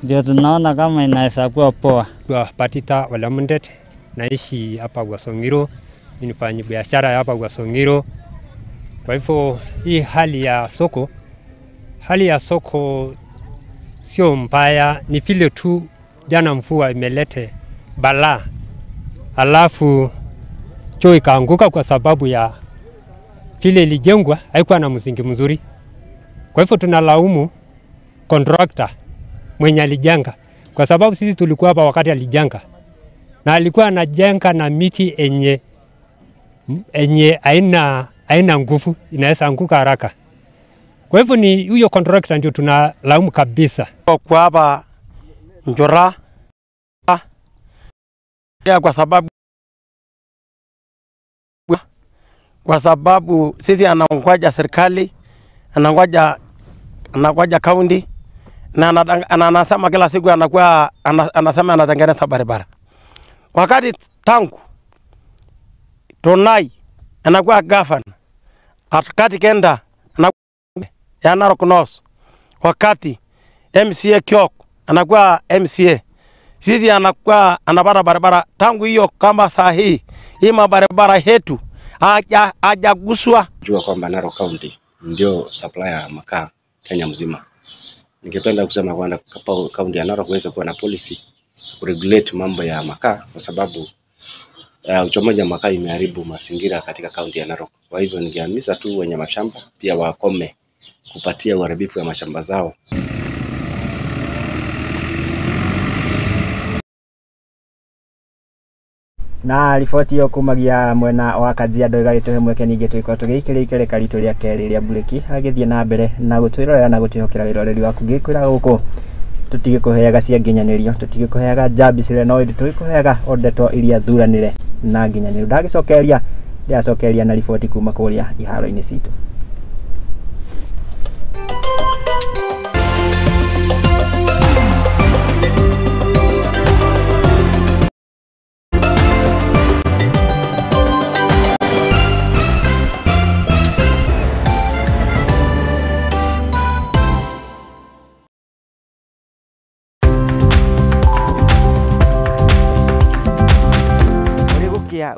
ndio tunaona kama inaweza kuwa poa. Kwa Patita Walamundet, naishi hapa Ewaso Nyiro, ninafanya biashara hapa Ewaso Nyiro. Kwa hivyo hii hali ya soko sio mbaya, ni vile tu jana mvua imelete balaa. Alafu Choo ikaanguka kwa sababu ya vile ilijengwa haikuwa na msingi mzuri. Kwa hivyo tunalaumu contractor mwenye alijenga, kwa sababu sisi tulikuwa hapa wakati alijenga, na alikuwa anajenga na miti enye haina nguvu, inaweza anguka haraka. Kwa hivyo ni huyo contractor ndio tunalaumu kabisa. Kwa hapa Njora kwa sababu sisi anangoja serikali, anangoja county, na anasema kila siku anakuwa anasema anatengeneza barabara. Wakati tangu Tonai anakuwa governor, atakati kenda anakuwa ya Narok North, wakati MCA Kiok anakuwa MCA, sisi anakuwa anapata barabara tangu hiyo. Kama saa hii mabarabara yetu hajaguswa. Jua kwamba Narok County ndio supplier ya makaa Kenya mzima. Ningependa kusema kwamba kaunti ya Narok iweze kuwa na policy kuregulate mambo ya makaa, kwa sababu uchomaji wa makaa imeharibu mazingira katika kaunti ya Narok. Kwa hivyo ningehimiza tu wenye mashamba pia wakome kupatia uharibifu ya mashamba zao. Na riboti ĩyo kumagia mwena wa Kajiado ĩgagĩtũhe mweke ningĩ tũgĩkorwo tũgĩikĩrĩra ritũ rĩa kerĩ rĩa mburĩki agĩthiĩ na mbere na gũtwĩrorera na gũtwĩhokera wĩroreri waku. Ngĩkwĩra gũkũ tũtigĩkũheaga cia nginyanĩrio, tũtigĩkũheaga njambi cire, no ĩndĩ tũgĩkũheaga o ndeto iria thuranĩre na nginyanĩru. Ndagĩcokeria ndĩracokeria na riboti kuma kũrĩa iharo-inĩ citũ.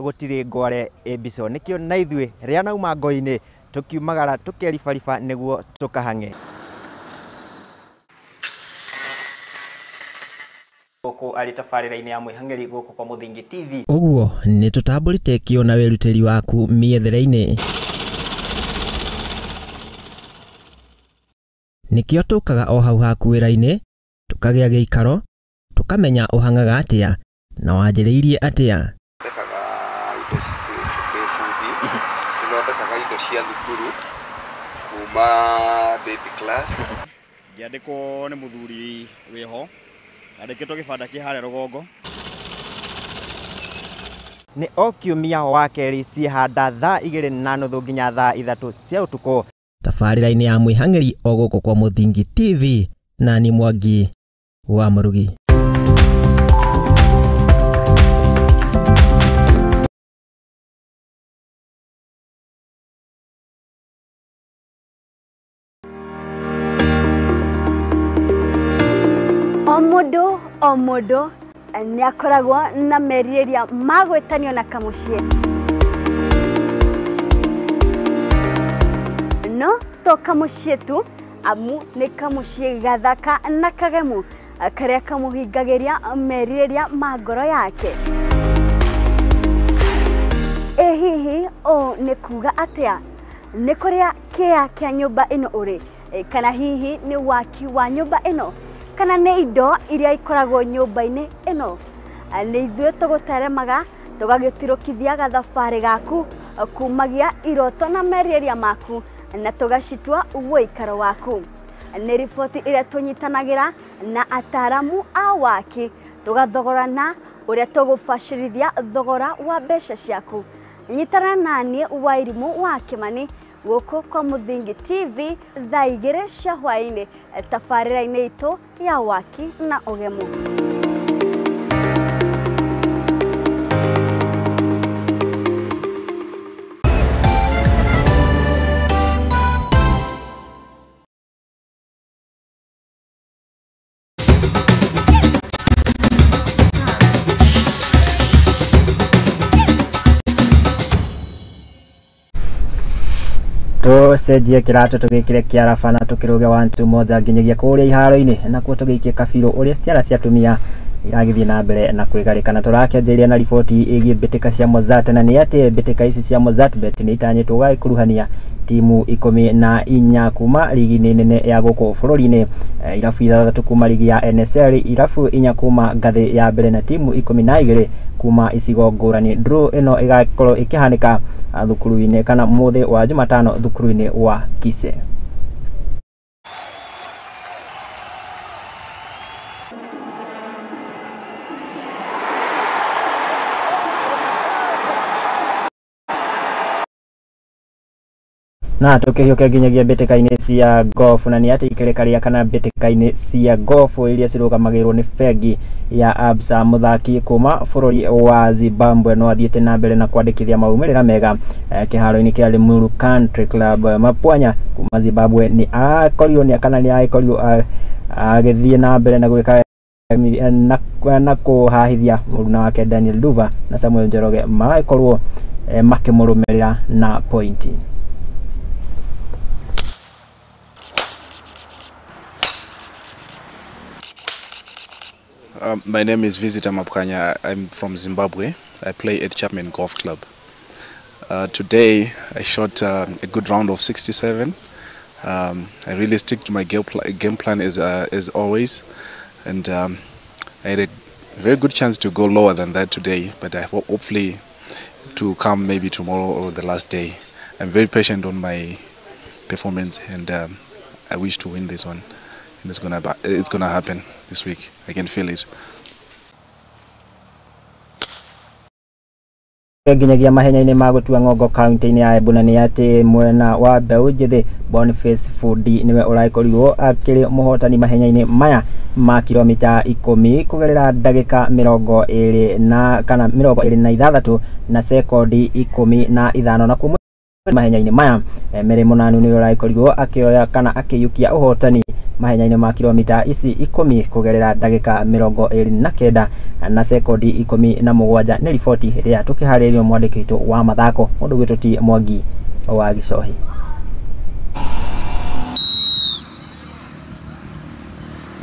Gũtirĩ ngware ĩmbico nĩkĩo na ithuĩ rĩa nauma ngo-inĩ tũkiumagara tũkeribariba nĩguo tũkahang'e. Gũkũ arĩ tabarĩra-inĩ ya mwĩhang'eri gũkũ kwa Mũthingi TV. Ũguo nĩ tũtambũrĩte kĩo na wĩrutĩri waku mĩethere-inĩ. Nĩkĩo tũkaga o hau haku wĩra-inĩ, tũkagĩa gĩikaro, tũkamenya ũhang'aga atĩa na wanjĩrĩirie atĩa. Thondekaga indo cia thukuru kuma baby class. Ngĩandĩkwo nĩ mũthuri wĩho andĩkĩtwo gĩbanda kĩ harĩa rũgongo. Nĩ o kiumia wa kerĩ ciĩhanda thaa 2:30 nginya thaa 3 cia ũtukũ. Tabarĩra-inĩ ya mwĩhang'eri o gũkũ kwa Mũthingi TV, na ni Mwangi wa Mũrugi. O mũndũ nĩ akoragwo na merirĩria ma gwĩtanio na kamũciĩ, no to kamũciĩ tu, amu nĩ kamũciĩ gathaka na kagemu karĩa kamũhingagĩria merirĩria ma ngoro yake. Ĩ hihi ũũ nĩ kuga atĩa? Nĩ kũrĩa kĩa kĩa nyũmba ĩno ũrĩ, kana hihi nĩ waki wa nyũmba ĩno, kana nĩ indo iria ikoragwo nyũmba-inĩ ĩno? Nĩ ithuĩ tũgũteremaga tũgagĩtirũkithia gathabarĩ gaku kumagia iroto na merirĩria maku na tũgacitua ũikaro waku. Nĩ riboti ĩrĩa tũnyitanagĩra na ataramu a waki tũgathogorana ũrĩa tũgũbacĩrithia thogora wa mbeca ciaku. Nyitana naniĩ Wairimũ wa Kĩmani gũkũ kwa Mũthingi TV thaa 2 cia hwaĩ-inĩ tabarĩra-inĩ itũ ya waki na ũgemu. Tũcenjie kĩratũ tũgĩkĩre kĩaraba na tũkĩrũge 1 2 moja nginyagia kũrĩa iharo-inĩ, nakuo tũgĩikie kabirũ ũrĩa ciara cia atumia Iragithie na mbere na kwigarika turakianjĩrĩria na riboti ĩgiĩ mbĩtĩka cia Mozart, na nĩ atĩ mbĩtĩka ici cia Mozart Bet nĩ itanyĩtwo gũgĩkuruhania timu 14 kuma rigi-inĩ nene ya gũkũ bũrũri-inĩ, irabu 6 kuma rigi ya NSL, irabu 4 kuma ngathĩ ya mbere na timu 12 kuma icigo ngũrani. Draw ĩno ĩgakorwo ĩkĩhanĩka thukuru-inĩ kana mũthĩ wa Jumatano thukuru-inĩ wa Kise. Na tukihiũka nginyagia mbĩtĩka-inĩ cia golf, na nĩ atĩ ikereka kana mbĩtĩka-inĩ cia golf iria cirũgamagĩrĩrwo nĩ bengi ya Absa, mũthaki kuma bũrũri wa Zimbabwe no athiĩte na mbere na kwandĩkithia maumĩrĩra mega kĩharo-inĩ kĩa Limuru Country Club. Mapwanya kuma Zimbabwe nĩ akorirwo nĩ kana nĩ agĩkorirwo agĩthiĩ na mbere na gwĩka na kũhahithia mũruna wake Daniel Duva na Samuel Njoroge magĩkorwo makĩmũrũmĩrĩra na pointi. My name is Visitor Mapwanya. I'm from Zimbabwe. I play at Chapman Golf Club. Today I shot a good round of 67. I really stick to my game plan as always, and I had a very good chance to go lower than that today, but I hope hopefully to come maybe tomorrow or the last day. I'm very patient on my performance, and I wish to win this one. And it's gonna happen this week. I can feel it. Nginyagia mahenya-inĩ ma gũtua ng'ongo kaunti-inĩ ya Embu, na nĩ atĩ mwena wa mbeũ njĩthĩ Boniface Fundi nĩwe ũrakorirwo akĩrĩ mũhotani mahenya-inĩ maya ma kilomita 10 kũgerera ndagĩka 26 na kana 26 na sekondi 15 na kuma mahenya-inĩ maya Mary Mũnanu nĩwe ũrakorirwo akĩoya kana akĩiyũkia ũhotani mahenya-inĩ ma kilomita ici 10 kũgerera ndagĩka 29 na sekondi 17. Nĩ riboti ĩrĩa tũkĩharĩrĩrio mwandĩki witũ wa mathako mũndũ gwitũ ti Mwangi wa Gicohi.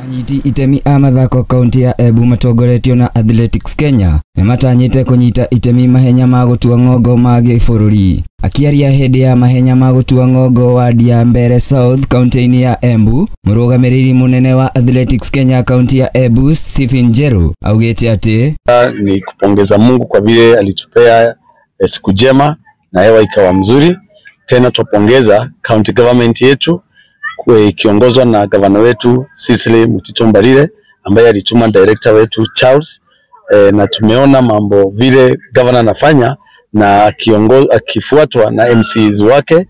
Anyiti itemi a mathako kaunti ya Embu matongoretio na Athletics Kenya nĩmatanyĩte kũnyita itemi mahenya ma gũtua ng'ongo ma gĩbũrũri. Akiaria hĩndĩ ya mahenya ma gũtua ng'ongo wadi ya Mbere South kaunti-inĩ ya Embu, mũrũgamĩrĩri mũnene wa Athletics Kenya kaunti ya Embu Stephen Njeru augĩte atĩ ni kupongeza Mungu kwa vile alitupea siku njema na hewa ikawa mzuri. Tena tupongeza county government yetu ikiongozwa na gavana wetu Cecily Mutito Mbarire ambaye alituma director wetu Charles, na tumeona mambo vile gavana anafanya na akifuatwa na MCs wake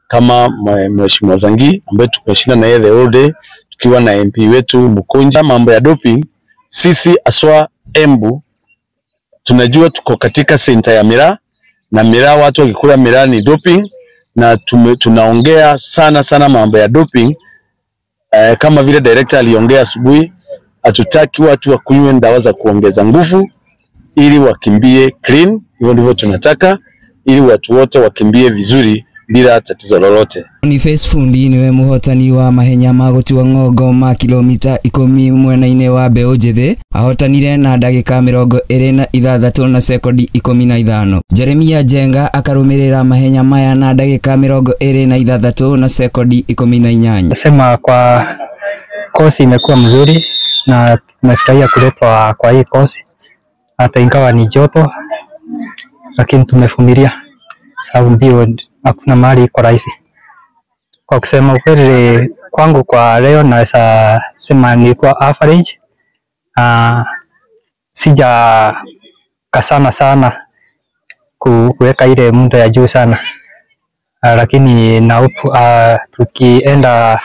kama Mheshimiwa Zangi ambaye tumeshinda na yeye the whole day, tukiwa na MP wetu Mukunja. Mambo ya doping, sisi aswa Embu tunajua tuko katika center ya miraa, na miraa watu wakikula miraa ni doping, na tunaongea sana sana mambo ya doping. Kama vile director aliongea asubuhi, hatutaki watu wakunywe dawa za kuongeza nguvu ili wakimbie clean. Hivyo ndivyo tunataka, ili watu wote wakimbie vizuri bila tatizo lolote. Boniface Fundi niwe muhotani wa mahenya ma gũtua ng'ongo ma kilomita 10 mwena-inĩ wa mbeũ njĩthĩ, ahotanire na ndagĩka 26 na sekondi 15. Jeremia Njenga akarũmĩrĩra mahenya maya na ndagĩka 26 na sekondi 18. Nasema kwa kosi imekuwa mzuri na tumefurahia kuletwa kwa hii kosi, hata ingawa ni joto lakini tumevumilia sababu mbio hakuna mahali iko rahisi. Kwa kusema ukweli, kwangu kwa leo naweza sema nilikuwa average. Sija kasana sana kuweka ile muda ya juu sana, lakini na tukienda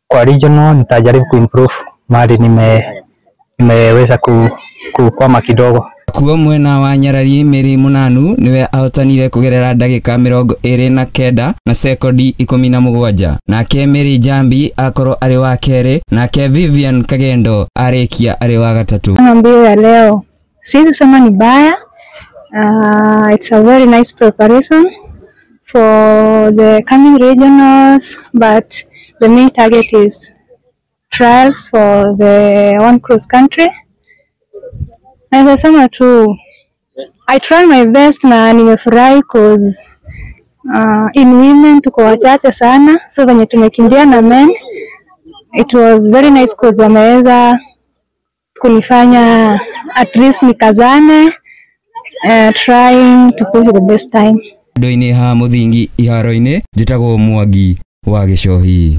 kwa regional nitajaribu kuimprove mahali nimeweza kukwama kidogo. Kuo mwena wa Nyarari Mary Munanu niwe ahotanire kugerera ndagika 29 na sekondi 17, nake Mary Jambi akorwo ari wa keri, nake Vivian Kagendo arikia ari wa gatatu. Mbio ya leo siwezi sema ni baya. It's a very nice preparation for the coming regionals, but the main target is trials for the one cross country. Naweza sema tu I try my best na nimefurahi cause in women tuko wachache sana, so venye tumekimbia na men it was very nice cause wameweza kunifanya at least nikazane, trying to push the best time. Ndo-inĩ ha mũthingi iharo-inĩ njĩtagwo Mwangi wa Gĩcohi.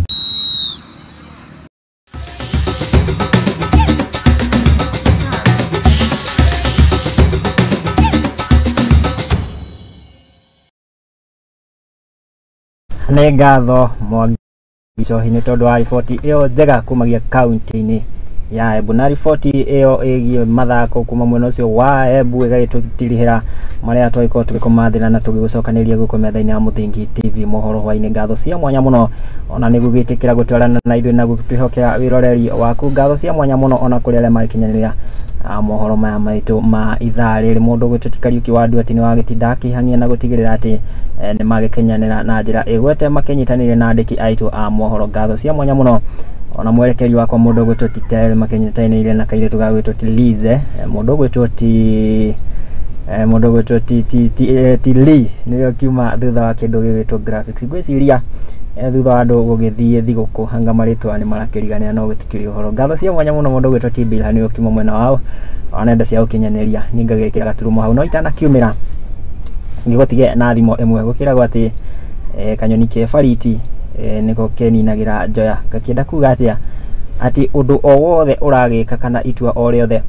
Nĩ ngatho Mwangi Gicohi nĩ tondũ wa riboti ĩyo njega kumagia kaunti-inĩ ya Embu, na riboti ĩyo ĩgiĩ mathako kuma mwena ũcio wa Embu ĩgagĩtũtirihĩra marĩa twagĩkorwo tũgĩkũmathĩra na tũgĩgũcokanĩria gũkũ metha-inĩ ya Mũthingi TV mohoro hwainĩ. Ngatho cia mwanya mũno ona nĩ gũgĩtĩkĩra gũtwarana na ithuĩ na gũtwĩhokera wĩroreri waku. Ngatho cia mwanya mũno ona kũrĩ arĩa magĩkinyanĩria mohoro maya maitũ ma ithaa rĩrĩ. Mũndũ ũgwĩtwo ti Kariũki wa Nduati nĩ wagĩtinda akĩhang'ia na gũtigĩrĩra atĩ nĩ magĩkinyanĩra na njĩra ĩgwete makĩnyitanĩire na andĩki aitũ a mohoro. Ngatho cia mwanya mũno ona mwerekeri wakwa mũndũ ũgwĩtwo ti Tel makĩnyitanĩire na kairĩtu ga gwĩtwo ti Lize, mũndũ ũgwĩtwo ti mũndũ ũgwĩtwo ti Lee nĩwe ũkiuma thutha wa kĩndũ gĩgwĩtwo graphics. Ngwĩciria thutha wa andũ gũgĩthiĩ thigũkũ hanga marĩtwa nĩ marakĩriganĩra no gũtikĩrĩ ũhoro. Ngatho cia mwanya mũno mũndũ ũgwĩtwo ti Bill nĩwe ũkiuma mwena wao wa nenda cia ũkinyanĩria. Niĩ ngagĩkĩra gaturumo hau no itanakiumĩra ngĩgũtige na thimo ĩmwe gũkĩragwo atĩ kanyoni ke bariti nĩko keninagĩra njoya. Gakĩenda kuga atĩa? Atĩ ũndũ o wothe ũragĩka kana itua o rĩothe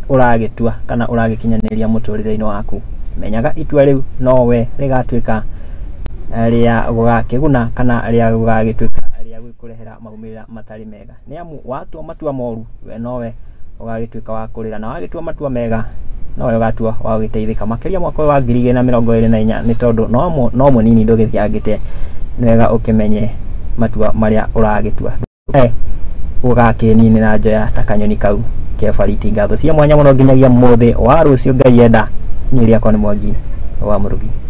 ũragĩtua kana ũragĩkinyanĩria mũtũrĩre-inĩ waku, menyaga itua rĩu nowe rĩgatuĩka rĩa gũgakĩguna kana rĩa gũgagĩtuĩka rĩa gũkũrehera maumĩrĩra matarĩ mega. Nĩ amu watua matua moru we nowe ũgagĩtuĩka wa kũrĩra, na wagĩtua matua mega nowe ũgatua wa gũgĩteithĩka makĩria mwaka ũyũ wa 2024 nĩ tondũ no mũnini ndũgĩthiangĩte. Nĩ wega ũkĩmenye matua marĩa ũragĩtua ũgakĩninĩra njoya ta kanyoni kau ke bariti. Ngatho cia mwanya mũno nginyagia mũthĩ wa rũciũ Ngai enda. Niĩ rĩakwa nĩ Mwangi wa Mũrugi.